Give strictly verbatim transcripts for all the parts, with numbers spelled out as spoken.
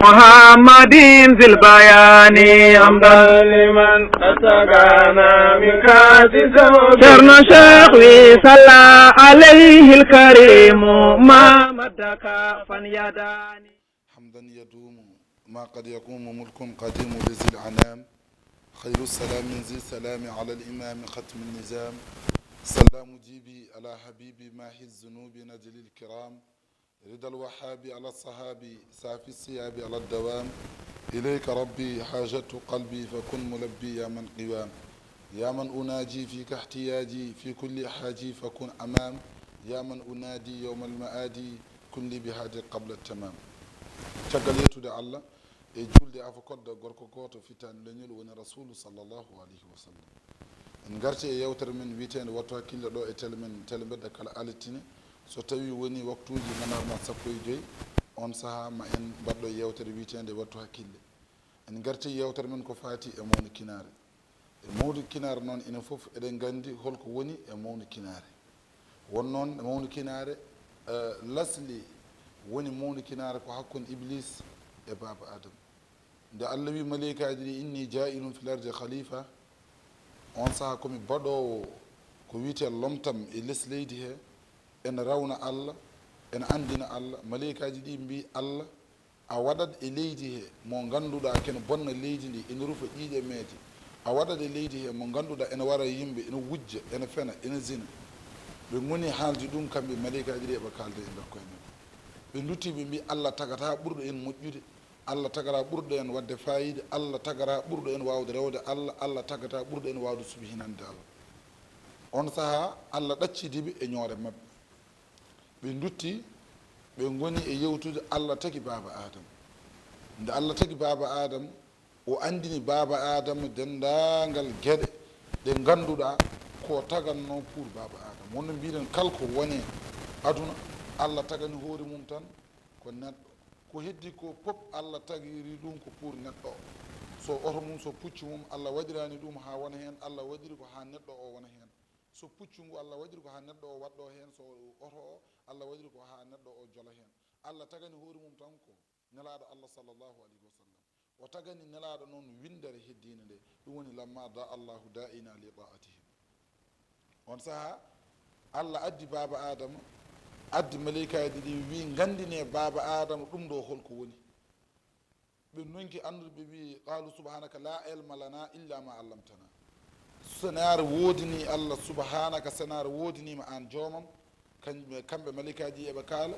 محمد ذي البيان. حمدا لمن أسقانا من كأس ذوق. Ceerno Cheikh wi صلى عليه الكريم ما مد كفا يدان. حمدا يدوم ما قد يقوم ملك قديم لذي الأنام. خير السلام من ذي السلام على الإمام ختم النظام. صلى مجيبي على حبيبي ماحي الذنوب نجل الكرام. رضا الوهاب على الصحاب صافي الثياب على الدوام. إليك ربي حاجة قلبي فكن ملبي يا من قوام. يا من أناجي فيك احتياجي في كل حاجي فكن أمام. يا من أنادي يوم المآدي كن لي بهادي قبل التمام. Caggal yettude Allah e julde afa kodda gorko gooto fitaani leñol woni Rasulu sallallahu alayhi wa sallam. En ngarti e yewtere men wiyeteende Wattu Hakkille ɗo e tele men, tele mbedda kala altine. So tawi woni waktuuji nganarma sappo e joy, on saha ma en mbaɗɗo yewtere wiyeteende Wattu Hakkille. En ngarti yewtere men ko faati e mawnikinaare. E mawnikinaare noon, enen fof eɗen nganndi holko woni e mawnikinaare. Won noon mawnikinaare, eh, lasli woni mawnikinaare ko hakkunde Iblis e baaba Adama. Nde Allah wi maleykaaji ɗi, "Inni jaa'ilun fil ardi khalifa," on saha ko mi baɗoowo ko wiyetee lomtam e les leydi he, ene rawna Allah, ene anndina Allah. Maleykaaji ɗi mbi Allah, "A waɗat e leydi he mo ngannduɗaa kene bonna leydi ndi, ene rufa ƴiiƴe meeje. A waɗat e leydi he mo ngannduɗaa ene wara yimɓe, ene wujja, ene fena, ene zina." Ɓe ngoni haalde ɗum kamɓe maleykaaji ɗi, eɓe kaalda e nder koye men. Ɓe ndutti ɓe mbi Allah tagata ɓurɗo en moƴƴude. Allah tagata ɓurɗo en waɗde faayiida, Allah tagata ɓurɗo en waawde rewde Allah, Allah tagata ɓurɗo en waawde subhinande Allah. On saha Allah ɗaccidi ɓe e ñoore maɓɓe. Ɓe ndutti, ɓe ngoni e yewtude Allah tagi baaba Adama. Nde Allah tagi baaba Adama, o anndini baaba Adama denndaangal geɗe ɗe ngannduɗaa ko tagannoo pour baaba Adama. Wonno mbiɗen kala ko wone aduna, Allah tagani hoore mum tan ko neɗɗo. Ko heddi ko pop Allah tagiri ɗum ko pour neɗɗo o. So oto mum, so pucci mum, Allah waɗirani ɗum haa wona heen, Allah waɗiri ko haa neɗɗo o wona heen. So puccu ngu, Allah waɗiri ko haa neɗɗo o waɗɗo heen, so oto o, Allah waɗiri ko haa neɗɗo o jolo heen. Allah tagani hoore mum tan ko Nelaaɗo Allah sallallahu alayhi wa sallam. O tagani Nelaaɗo noon winndere heddiinde nde, ɗum woni lamma da Allahu da'ina li ta'atihim. On saha Allah addi baaba Adama, addi maleykaaji ɗi, wi nganndine baaba Adama ɗum ɗo holko woni. Ɓe nonki anndude, ɓe wi, "Qalu subhanaka la ilma lana illa ma allamtana." Senaare woodini Allah, subhanaka, senaare woodinima aan joomam. Kañ-, kamɓe maleykaaji eɓe kaala,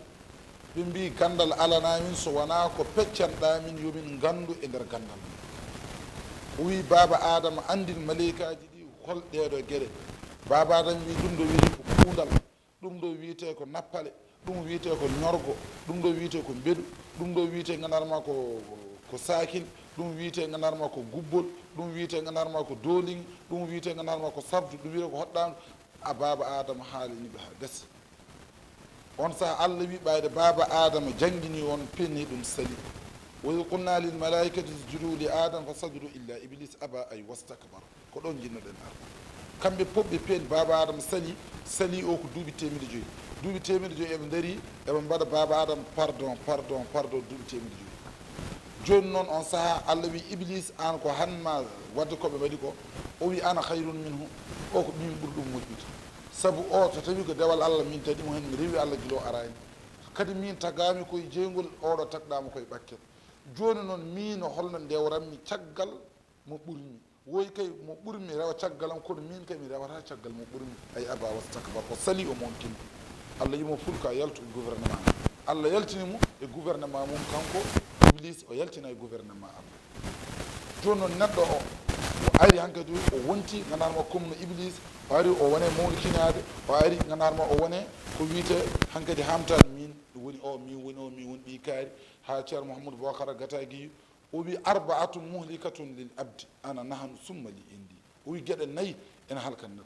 ɓe mbi, "Ganndal alana min so wona ko peccanɗa min yo min nganndu e nder ganndal ma." O wi, "Baaba Adama, anndin maleykaaji ɗi hol ɗeeɗo geɗe." Baaba Adama wi, "Ɗum ɗo wiyetee ko kuundal, ɗum ɗo wiyetee ko nappale, ɗum wiyetee ko ñorgo, ɗum ɗo wiyetee ko mbeɗu, ɗum ɗo wiyetee nganndarma ko, ko saakil, ɗum wiyetee nganndarma ko gubbol, ɗum wiyetee nganndarma ko dooliŋi, ɗum wiyetee nganndarma ko sardu, ɗum wiyetee ko hoɗɗaandu." A baaba Adama haalini ɓe haa gasi. On saha Allah wi ɓayde baaba Adama janngini on, penni ɗum sali. "Wa idh qulna lil malaikati isjudu li Adam fasajadu illa Iblis aba ay wastakbar." Ko ɗon jinnoɗen ar. Kamɓe pop ɓe peen baaba Adama sali, sali o ko duuɓi teemedde joyi. Duuɓi teemedde joyi eɓe ndari, eɓe mbaɗa baaba Adama pardon, pardon, pardon, duuɓi teemedde joyi. Jooni noon on saha Allah wi Iblis, an ko han ma wadde ko ɓe mbaɗi ko. O wi, "Ana khayrun minhu." O ko min ɓuri ɗum moƴƴude. Sabu o, so tawi ko dewal Allah min tagi mo heen, mi rewi Allah gila o araani. Kadi min tagaami koye jeyngol, oɗo tagɗaama koye ɓakkel. Jooni noon min holno ndewranmi caggal mo ɓurmi? Woy kay mo ɓurmi rewa caggal am, kono min kay mi rewata caggal mo ɓurmi. Ay aba wastakbar, o sali, o monkini. Allah yimo fulka yaltu e gouvernement. Allah yaltini mo e gouvernement mum kanko Iblis, o yaltina e gouvernement Allah. Jooni noon neɗɗo o, o ari hankadi o wonti gandarma comme no Iblis, o ari o wone mawnikinaade, o ari gandarma o wone ko wiyetee hankadi hamtaade min woni o, min woni o, min woni ɓii kaari, haa Ceerno Mouhamadou Bocara Gatagiyu, o wi, "Arbaatun muhlikatun lil abdi, ana nahanu summa li indi." O wi, "Geɗe nayi ene halka neɗɗo."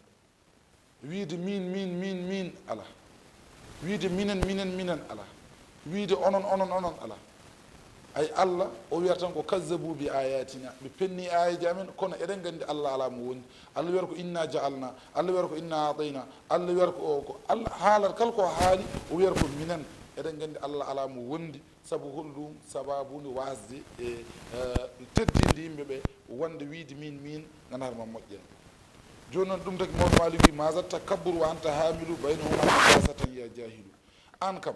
Wiide min, min, min, min, alaa. Wiide minen, minen, minen, alaa. Wiide onon, onon, onon, alaa. Ay Allah, o wiyata tan ko, "Kazzabu bi ayatina." Ɓe penni aayeeji amen, kono eɗen nganndi Allah alaa mo woni. Allah wiyata ko, "Inna ja'alna." Allah wiyata ko, "Inna atayna." Allah wiyata ko, o, ko Allah haalata kala ko haali, o wiyata ko minen. Eɗen nganndi Allah alaa mo wondi, sabu hol ɗum? Sababu nde waasde e, eh, teddinde yimɓe ɓe, wonde wiyde min, min, nganndal ma moƴƴen. Jooni noon, ɗum tagi mawɗo Maalik wi: "Maza takabbur wa anta hamilu baynahuma najasatan ya jahilu." Aan kam,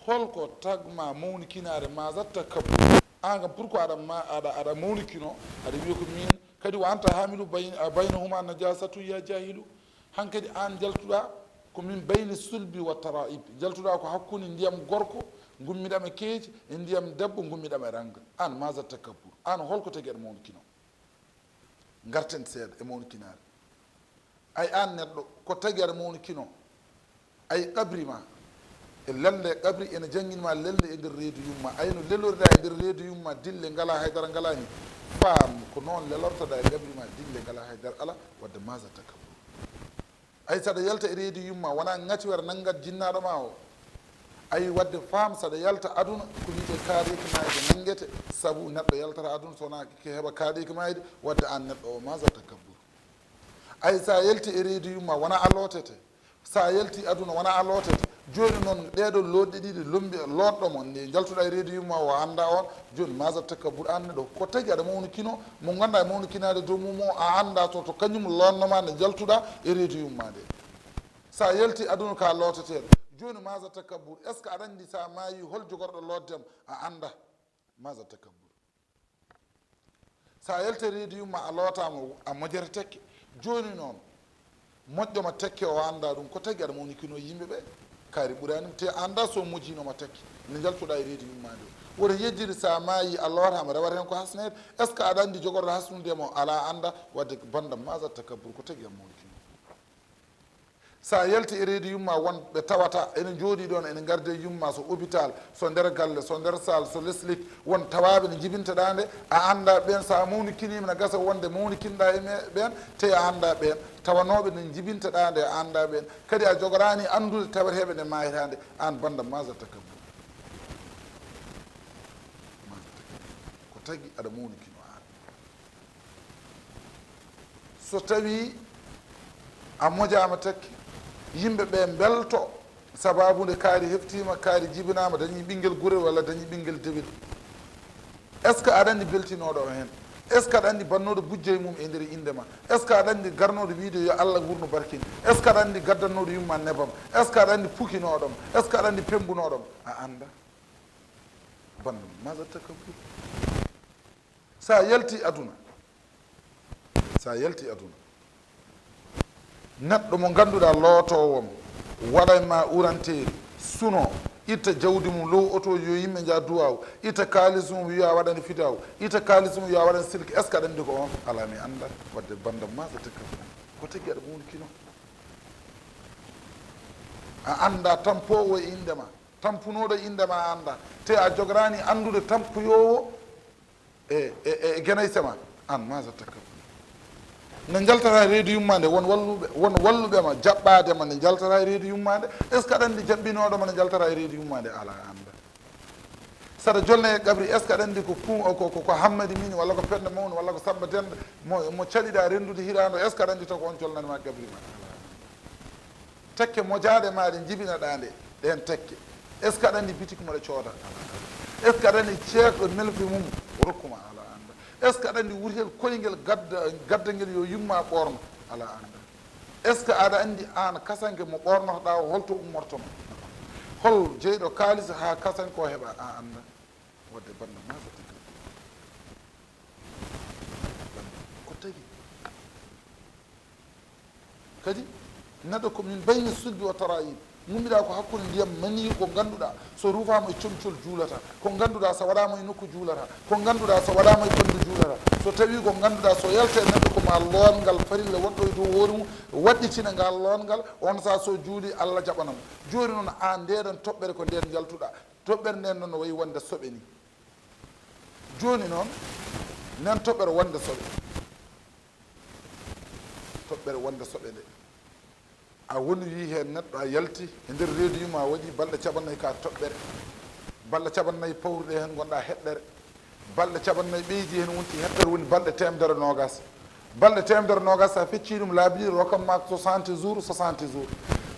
holko tagma mawnikinaare, maza takabbur? Aan kam, pourquoi aɗa ma-, aɗa, aɗa mawnikino, aɗa wiya ko min, kadi wa anta hamilu bayn-, baynahuma najasatu ya jahilu? Hankadi aan jaltuɗaa ko min bayni sulbi wa tara'ib, jaltuɗaa ko hakkunde ndiyam gorko ngummiɗam e keeci e ndiyam debbo ngummiɗam e rannga. Aan, maza takabbur? Aan, holko tagi aɗa mawnikino? Ngarten seeɗa e mawnikinaare. Ay aan neɗɗo, ko tagi aɗa mawnikino? Ay qabri ma, e lelde qabri ene janngin ma lelde e nder reedu yumma. Ay no leloriɗaa e nder reedu yumma, dille ngalaa, haydara ngalaa ni. Faam ko noon lelortoɗaa e qabri ma, dille ngalaa, haydara alaa, wadde maza takabbur. Ay saɗa yalta e reedu yumma, wonaa ŋatiwere nanngat jinnaaɗo ma o. Ay wadde faam saɗa yalta aduna, ko wiyetee kaaɗeeki maayde nanngete, sabu neɗɗo yaltata aduna so wonaa ke heɓa kaaɗeeki maayde, wadde aan neɗɗo o, maza takabbur. Ay sa yalti e reedu yumma, wonaa a lootete. Sa yalti aduna, wonaa a lootete. Jooni noon, ɗeeɗo looɗɗe ɗiɗi lombi, looɗɗo mo, nde jaltuɗaa e reedu yumma o, a anndaa oon. Jooni maza takabbur, aan neɗɗo, ko tagi aɗa mawnikino, mo ngannduɗaa e mawnikinaade dow mum o, a anndaa to, to kañum lootnoma nde jaltuɗaa e reedu yumma nde. Sa yalti aduna ka looteteeɗo. Jooni maza takabbur, est-ce que aɗa anndi sa maayi hol jogorɗo lootde ma? A anndaa. Maza takabbur. Sa yalti reedu yumma, a lootaama, a mojere tekke. Jooni noon, moƴƴo ma tekke o, a anndaa ɗum, ko tagi aɗa mawnikino yimɓe ɓe? Kaari ɓuraani, te a anndaa so mojiino ma tekke, nde jaltuɗaa e reedu yumma nde. Woto yejjiri sa maayi, a lootaama, rewata heen ko hasneede. Est-ce que aɗa anndi jogorɗo hasnude ma o? Alaa, a anndaa. Wadde bandam, maza takabbur, ko tagi a mawnikino? Sa yalti e reedu yumma, won ɓe tawata ene njooɗii ɗoon, ene ngardi e yumma, so hôpital, so nder galle, so nder saal, so leslik, won tawaaɓe ne njibinteɗaa nde, a anndaa ɓeen. Sa mawnikiniima, ne gasa wonde mawnikinɗaa e me-, ɓeen, te a anndaa ɓeen. Tawanooɓe ne njibinteɗaa nde, a anndaa ɓeen. Kadi a jogoraani anndude taweteeɓe nde maayataa nde, aan bandam, maza takabbur. Maza takabbur. Ko tagi aɗa mawnikino aan? So tawii a mojaama tekke, yimɓe ɓe mbelto, sababu nde kaari heftiima, kaari jibinaama, dañii ɓinngel gurel walla dañii ɓinngel dewel. Est-ce que aɗa anndi beltinooɗo o heen? Est-ce que aɗa anndi bannooɗo bujja e mum e nder innde ma? Est-ce que aɗa anndi garnooɗo wiyde yo Allah wurnu barkin? Est-ce que aɗa anndi gaddannooɗo yumma nebam? Est-ce que aɗa anndi pukinooɗo mo? Est-ce que aɗa anndi pemmbunooɗo mo? A anndaa. Bandam, maza takabbur. Sa yalti aduna, sa yalti aduna, neɗɗo mo ngannduɗaa lootoowo mo, waɗa e ma uranteeri, suno, itta jawdi mum, low oto, yo yimɓe njaha duwaaw, itta kaalis mum, wiya waɗani fidaaw, itta kaalis mum, yo waɗani silki. Est-ce que aɗa anndi ko oon? Alaa, mi anndaa. Wadde bandam, maza takabbur. Ko tagi aɗa mawnikino? A anndaa tampoowo e innde ma. Tampunooɗo innde ma a anndaa, te a jogoraani anndude tampoyoowo e, e, e, e genayse ma, aan maza takabbur. Nde njaltataa e reedu yumma nde, won walluɓe, won walluɓe ma jaɓɓaade ma nde njaltataa e reedu yumma nde. Est-ce que aɗa anndi jaɓɓinooɗo ma nde njaltataa e reedu yumma nde? Alaa, a anndaa. Saɗa jolna e qabri, est-ce que aɗa anndi ko Ku-, ko, ko, ko Hammadi Mini, walla ko Penda Mawni, walla ko Samba Denda, mo, mo caɗiɗaa renndude hiraande o, est-ce que aɗa anndi taw ko oon jolnani ma qabri ma? Alaa. Tekke mojaaɗe ma ɗe njibinaɗaa nde, ɗeen tekke, est-ce que aɗa anndi bitik mo ɗe cooda? Est-ce que aɗa anndi ceekɗo melfi mum rokku ma? Alaa, a anndaa. Est-ce que aɗa anndi wurtel koyngel gadda, gadda ngel yo yumma ɓoorno? Alaa, a anndaa. Est-ce que aɗa anndi aan kasanke mo ɓoornotoɗaa o, hol to ummortono? Hol jeyɗo kaalis haa kasanke o heɓa? A anndaa. Wadde bandam, maza takabbur. Ko tagi? Kadi, neɗɗo ko min bayni sulbi wa tara'ib. Ngummiɗaa ko hakkunde ndiyam mani, ko ngannduɗaa so rufaama e comcol juulata, ko ngannduɗaa so waɗaama e nokku juulata, ko ngannduɗaa so waɗaama e ɓanndu juulata. So tawii ko ngannduɗaa so yalta e neɗɗo ko ma lootngal farilla woɗɗo e dow hoore mum, waɗɗitina ngal lootngal, on sahaa so juuli, Allah jaɓana mo. Jooni noon, aan, ndeɗon toɓɓere ko ndeen njaltuɗaa. Toɓɓere nden noon no wayi wonde soɓe ni. Jooni noon, nden toɓɓere wonde soɓe. Toɓɓere wonde soɓe nde. A woni wi heen neɗɗo, a yalti e nder reedu yumma, a waɗi balɗe caɓannayi ka toɓɓere. Balɗe caɓannayi pawruɗe heen ngonɗa heɗɗere. Balɗe caɓannayi ɓeydi heen wonti heɗɗere, woni balɗe teemedere noogas. Balɗe teemedere noogas, sa feccii ɗum, laabi ɗiɗi, rokkam ma soixante jours, soixante jours.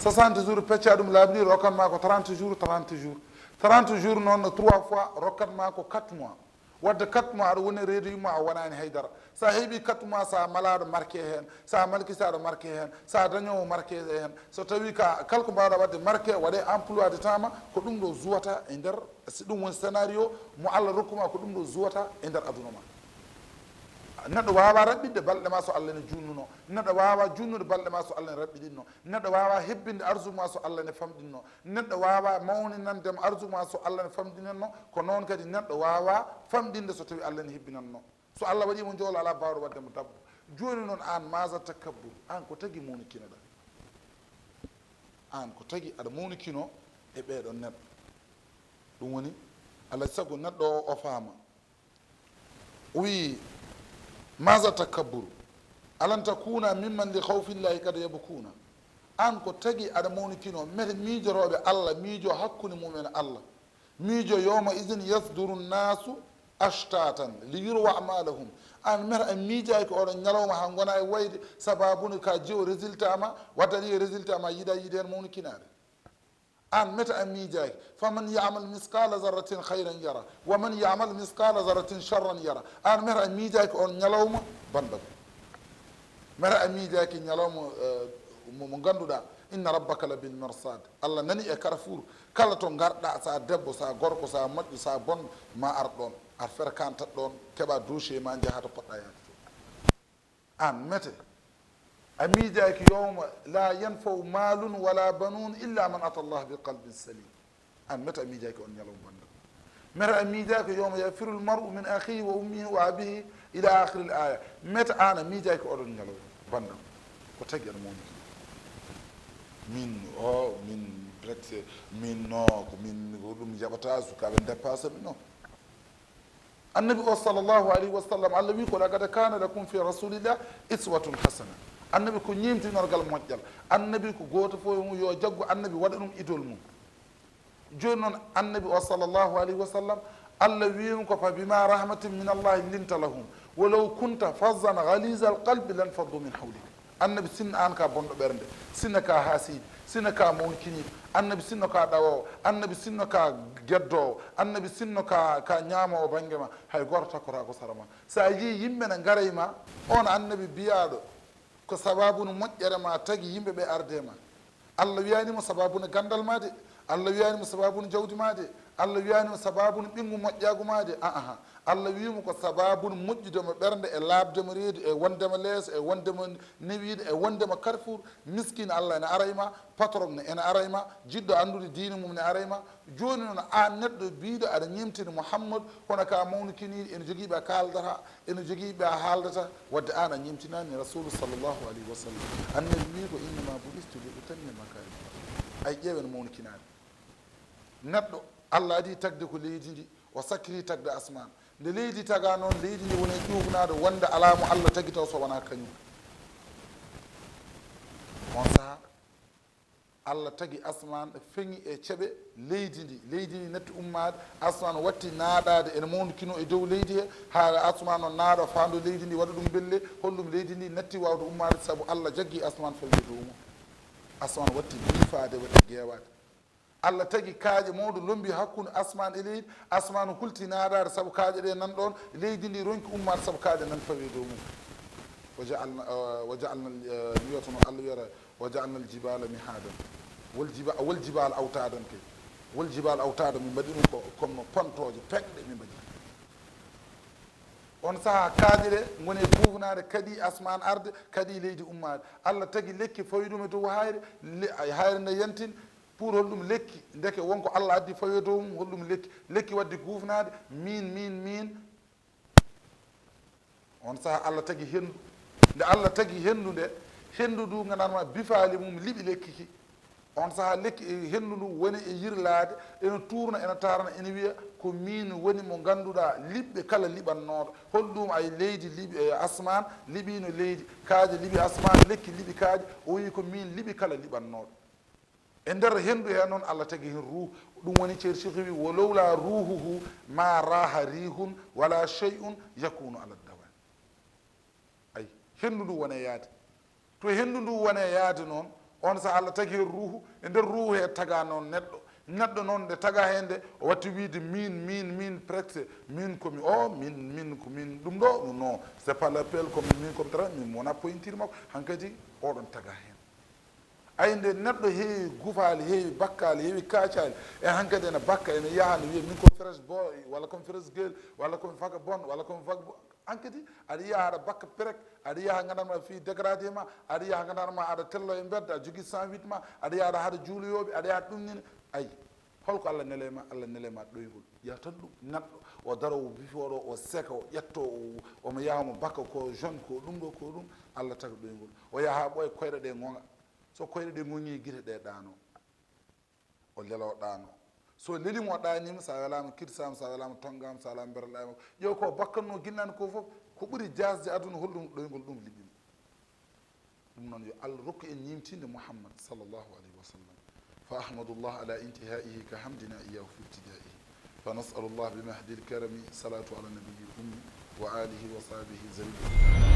Soixante jours, pecca ɗum laabi ɗiɗi, rokkat ma ko trente jours, trente jours. Trente jours noon no trois fois, rokkat ma ko quatre mois. Wadde quatre mois aɗa woni e reedu yumma, a wonaani haydara. So a heɓi quatre mois, so a malaaɗo marqué heen, so a malkisaaɗo marqué heen, so a dañoowo marqué heen, so tawi ka kala ko mbaawɗa waɗde marqué, waɗe emploi de temps ma, ko ɗum ɗo zuwata e nder, si ɗum woni scénario mo Allah rokkuma, ko ɗum ɗo zuwata e nder aduna ma. Neɗɗo waawaa raɓɓiɗde balɗe ma so Allah ne juutnuno. Neɗɗo waawaa juutnude balɗe ma so Allah ne raɓɓiɗinno. Neɗɗo waawaa hebbinde arsugu ma so Allah ne famɗinno. Neɗɗo waawaa mawninande mo arsugu ma so Allah ne famɗinanno. Ko noon kadi neɗɗo waawaa famɗinde so tawi Allah ne hebbinanno. So Allah waɗii mo njoolo, alaa baawɗo waɗde mo dabbo. Jooni noon aan, maaza takabbur, aan ko tagi mawnikinoɗaa? Aan ko tagi aɗa mawnikino e ɓeeɗoon neɗɗo? Ɗum woni, alaa sago neɗɗo o, o faama. O wiyi, maaza takabbur? Alam takuna mimman li khawfillahi kad yabkuna? Aan ko tagi aɗa mawnikino, mete miijorooɓe Allah, miijo hakkunde mum en Allah. Miijo, yawma idin yasduru nnasu ashtatan li yuraw a'malahum. Aan mete a miijaaki oɗon ñalawma haa ngona e wayde, sababu nde ka jewo résultat ma, wadde aɗa yiya résultat ma, yiɗa yiide heen mawnikinaade. Aan mete a miijaaki. Faman ya'mal misqala zarratin khayran yara, wa man ya'mal misqala zarratin sharran yara. Aan mete a miijaaki oon ñalawma banndam. Mete a miijaaki ñalawma, eh, mo, mo ngannduɗaa, inna rabbaka la bil mirsad. Allah nani e carrefour. Kala to ngarɗa, sa debbo, sa gorko, sa moƴƴo, sa bonɗo, ma ar ɗoon. Ar fréquentat ɗoon, keɓa dossier ma, njaha to poɗɗa yaade to. Aan mete a miijaaki yawma la yanfau malun wala banun illa man ata Allah bi qalbin salim? Aan mete a miijaaki on ñalawma banndam? Mete a miijaaki yawma yafirul mar'u min akhihi wa ummihi wa abihi ila akhiril aya? Mete aan a miijaaki oɗon ñalawma banndam? Ko tagi aɗa mawni? Min o, min brexit, min no, ko min, ko ɗum jaɓata, sukaaɓe dépassé min no. Annabi o sallallahu alayhi wa sallam, Allah wi ko, laqad kana lakum fi rasulillah iswatun hasana. Annabi ko ñeemtinorgal moƴƴal. Annabi ko gooto fof e mum yo jaggu annabi, waɗa ɗum idol mum. Jooni noon, annabi o sallallahu alayhi wa sallam, Allah wi mo ko, fa bima rahmatin min allahi linta lahum walaw kunta fazzan ghaliza alqalbi lan faddu min hawlik. Annabi, sinno aan ka bonɗo ɓernde, sinno ka haasiidi, sinno ka mawnikiniiɗo, annabi, sinno ka ɗawoowo, annabi, sinno ka geddoowo, annabi, sinno ka, ka ñaamoowo bannge ma, hay gooto takkotaako sara ma. So a yii yimɓe ne ngara e ma, oon annabi biyaaɗo ko sababu no moƴƴere ma tagi yimɓe ɓe arde e ma. Allah wiyaani mo sababu no ganndal ma de. Allah wiyaani mo sababu no jawdi ma de. Allah wiyaani mo sababu no ɓinngu moƴƴaagu ma de. Aa, Allah wii mo ko sababu no moƴƴude mo ɓernde, e laaɓde mo reedu, e wonde mo leeso, e wonde mo newiiɗo, e wonde mo carrefour. Miskin, Allah ene ara e ma, patron ne ene ara e ma, jiɗɗo anndude diine mum ne ara e ma. Jooni noon, aan neɗɗo biiɗo aɗa ñeemtini Muhammad, hono ka mawnikiniiɗo, ene jogii ɓe a kaaldata, ene jogii ɓe a haaldata, wadde aan a ñeemtinaani Rasulu sallallahu alayhi wa sallam. Annabi wii ko, innama bu'istu li utammima makarim. Ay, ƴeewen mawnikinaade. Neɗɗo, Allah adii tagde ko leydi ndi, o sakkiri tagde asmaan. Nde leydi tagaa noon, leydi ndi woni ƴuufnaade wonde alaa mo Allah tagi taw so wonaa kañum. On sahaa, Allah tagi asmaan, feŋi e ceɓe leydi ndi. Leydi ndi natti ummaade, asmaan watti naaɗaade, ene mawnikino e dow leydi he, haa asmaan o naaɗa faando leydi ndi, waɗa ɗum belle. Holɗum leydi ndi natti waawde ummaade? Sabu Allah jaggi asmaan fawi e dow mum. Asmaan watti biifaade, watti geewaade. Allah tagi kaaƴe mawɗo lombi hakkunde asmaan e leydi, asmaan hulti naaɗaade sabu kaaƴe ɗe nan ɗoon, leydi ndi ronki ummaade sabu kaaƴe nan fawi e dow mum. Wa ja'alna, eh, wa ja'alna, eh, mi wiyata no Allah wiyata, wa ja'alna al-jibala mihadan. Wal jiba-, wal jibala awtadan kay. Wal jibala awtadan, min mbaɗi ɗum ko, comme no pontooje peŋɗe min mbaɗi. On sahaa kaaƴe ɗe ngoni e guufnaade, kadi asmaan arde, kadi leydi ummaade. Allah tagi lekki fawi ɗum e dow hayre, le-, ay, hayre nde yantin, pour holɗum lekki, ndeke wonko Allah addi fawi e dow mum, holɗum lekki, lekki waddi guufnaade, miin, miin, miin. On sahaa Allah tagi henndu. Nde Allah tagi henndu nde, henndu ndu nganndanma bifaali mum liɓi lekki ki. On sahaa lekki e henndu ndu woni e yirlaade, ene tuurna, ene taarna, ene wiya, ko miin woni mo ngannduɗaa liɓɓe kala liɓannooɗo. Holɗum? Ay, leydi liɓi, e asmaan liɓiino leydi, kaaƴe liɓi asmaan, lekki liɓi kaaƴe. O wiyi, ko miin liɓi kala liɓannooɗo. E nder henndu hee noon, Allah tagi heen ruuhu. Ɗum woni ceer Cheikh wi, "Wa lawla ruhuhu ma raha rihun wala shay'un yakunu ala dawa." Ay, henndu ndu wone yaade. To henndu ndu wone yaade noon, On saha Allah tagi heen ruuhu, e nder ruuhu he taga noon neɗɗo. Neɗɗo noon nde taga heen nde, o watti wiide min, min, min, presque, min ko mi o, min, min ko min ɗum ɗo, non, c'est pas l'appel, comme min comme tra, min wona pointure makko, hankadi oɗon taga heen. Ay nde neɗɗo heewi gufaali, heewi bakkaali, heewi kaacaali, e hankadi ene bakka, ene yaha, ne wiya min ko fresh boy, walla comme fresh girl, walla comme vagabond, walla comme vagabond. Hankadi aɗa yaha aɗa bakka perek, aɗa yaha gandanma fii dégradé ma, aɗa yaha gandanma aɗa tello e mbedda, aɗa jogii cent huit ma, aɗa yaha aɗa haɗa juuloyooɓe, aɗa yaha ɗum nini. Ay, holko Allah nele ma? Allah nele ma ɗoygol. Yaha tan ɗum, neɗɗo o daro, o bifooɗo, o seka, o ƴetto, o, omo yaha omo bakka ko jaune, ko ɗum ɗo, ko ɗum, Allah taga ɗoygol. O yaha ɓooya koyɗe ɗe gonga. So koyɗe ɗe gongi, gite ɗe ɗaano. O lelo ɗaano. So lelima o ɗaanima, sa welama kirsama, sa welama tongama, sa welama berlaɗa e makko. Ƴeew ko bakkanno ginnani ko fof, ko ɓuri jasde aduna, holɗum ɗoygol ɗum liɓima. Ɗum noon yo Allah rokku en ñimtinde Muhammad sallallahu alayhi wa sallam. Fa ahmadullah ala intihaihi ka hamdina iyahu fi ibtidaihi. Fa nasalullah bi mahdil karami salatu ala nabiyi ummi wa alihi wa sahbihi zawi.